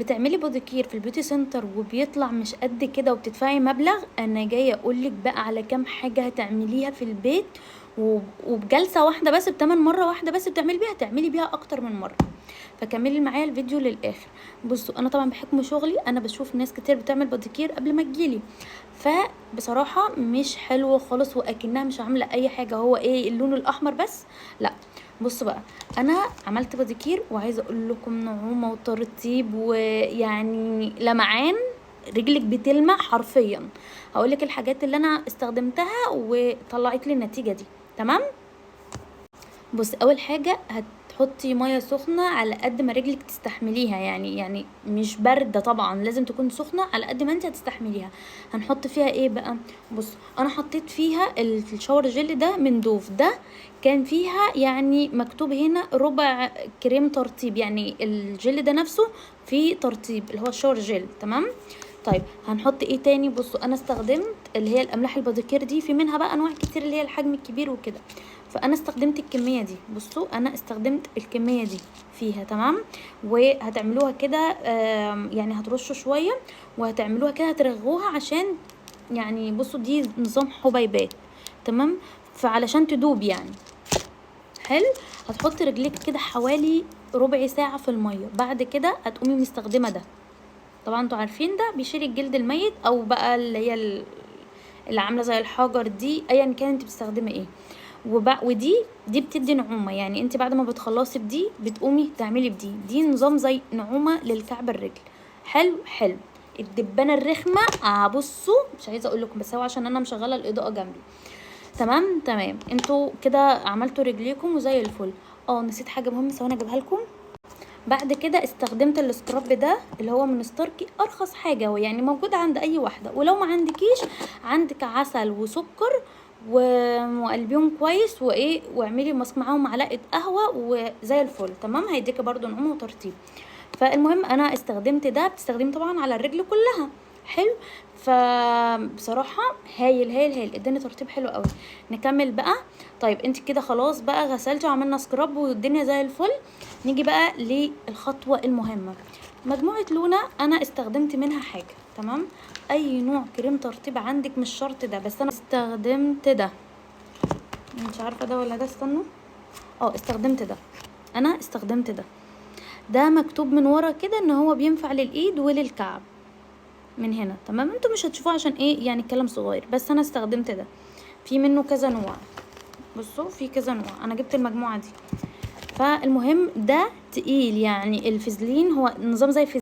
بتعملي باديكير في ال beauty center وبيطلع مش قد كده وبتدفعي مبلغ. انا جاية اقولك بقى على كام حاجة هتعمليها في البيت وبجلسه واحدة بس، بتمن مرة واحدة بس بتعملي بيها، تعملي بيها اكتر من مرة. فكملي معايا الفيديو للاخر. بصوا، انا طبعا بحكم شغلي انا بشوف ناس كتير بتعمل باديكير قبل ما تجيلي، فبصراحة مش حلوة خالص واكنها مش عامله اي حاجة. هو ايه اللون الاحمر بس؟ لا بصوا بقى، انا عملت باديكير وعايزه اقول لكم نعومة وترطيب ويعني لمعان، رجلك بتلمع حرفيا. هقول لك الحاجات اللي انا استخدمتها وطلعت لي النتيجة دي. تمام، بص، اول حاجة هتحطي مية سخنة على قد ما رجلك تستحمليها، يعني مش باردة طبعا، لازم تكون سخنة على قد ما انت هتستحمليها. هنحط فيها ايه بقى؟ بص، انا حطيت فيها ال shower gel ده من دوف، ده كان فيها يعني مكتوب هنا ربع كريم ترطيب، يعني الجل ده نفسه فيه ترطيب اللي هو ال shower gel. تمام، طيب هنحط ايه تاني؟ بصوا، انا استخدمت اللي هي الاملاح الباديكير دي، في منها بقى انواع كتير اللي هي الحجم الكبير وكده، فانا استخدمت الكمية دي. بصوا، انا استخدمت الكمية دي فيها. تمام، وهتعملوها كده، يعني هترشوا شوية وهتعملوها كده، هترغوها عشان يعني بصوا دي نظام حبيبات. تمام، فعلشان تدوب يعني. حلو، هتحطي رجليك كده حوالي ربع ساعة في المية، بعد كده هتقومي مستخدمة ده. طبعا انتوا عارفين ده بيشيل الجلد الميت او بقى اللي هي اللي عامله زي الحجر دي، ايا كان انت بتستخدمي ايه. ودي بتدي نعومة، يعني انت بعد ما بتخلصي بدي بتقومي تعملي بدي، دي نظام زي نعومة للكعب الرجل. حلو حلو. الدبانه الرخمه بصوا مش عايزه اقول لكم، بس هو عشان انا مشغله الاضاءة جنبي. تمام تمام، انتوا كده عملتوا رجليكم وزي الفل. نسيت حاجة مهمة، ثواني اجيبها لكم. بعد كده استخدمت ال scrub ده اللي هو من ستاركي، ارخص حاجة هو يعني موجود عند اي واحدة، ولو ما عندكيش عندك عسل وسكر وقلبيهم كويس وايه، واعملي ماسك معاهم معلقه قهوة وزي الفل. تمام، هيديكي برضو نعومة وترطيب. فالمهم انا استخدمت ده، بتستخدمي طبعا على الرجل كلها. حلو، فبصراحة هايل هايل هايل، اداني ترطيب حلو قوي. نكمل بقى. طيب انت كده خلاص بقى غسلتي وعملنا scrub والدنيا زي الفل. نيجي بقى للخطوة المهمة، مجموعة لونا انا استخدمت منها حاجة. تمام، اي نوع كريم ترطيب عندك، مش شرط ده، بس انا استخدمت ده، مش عارفه ده ولا ده، استنوا. استخدمت ده، انا استخدمت ده. ده مكتوب من ورا كده ان هو بينفع للايد وللكعب من هنا. تمام، انتوا مش هتشوفوه عشان ايه، يعني الكلام صغير، بس انا استخدمت ده. في منه كذا نوع، بصوا في كذا نوع، انا جبت المجموعة دي. فالمهم ده تقيل، يعني الفازلين هو نظام زي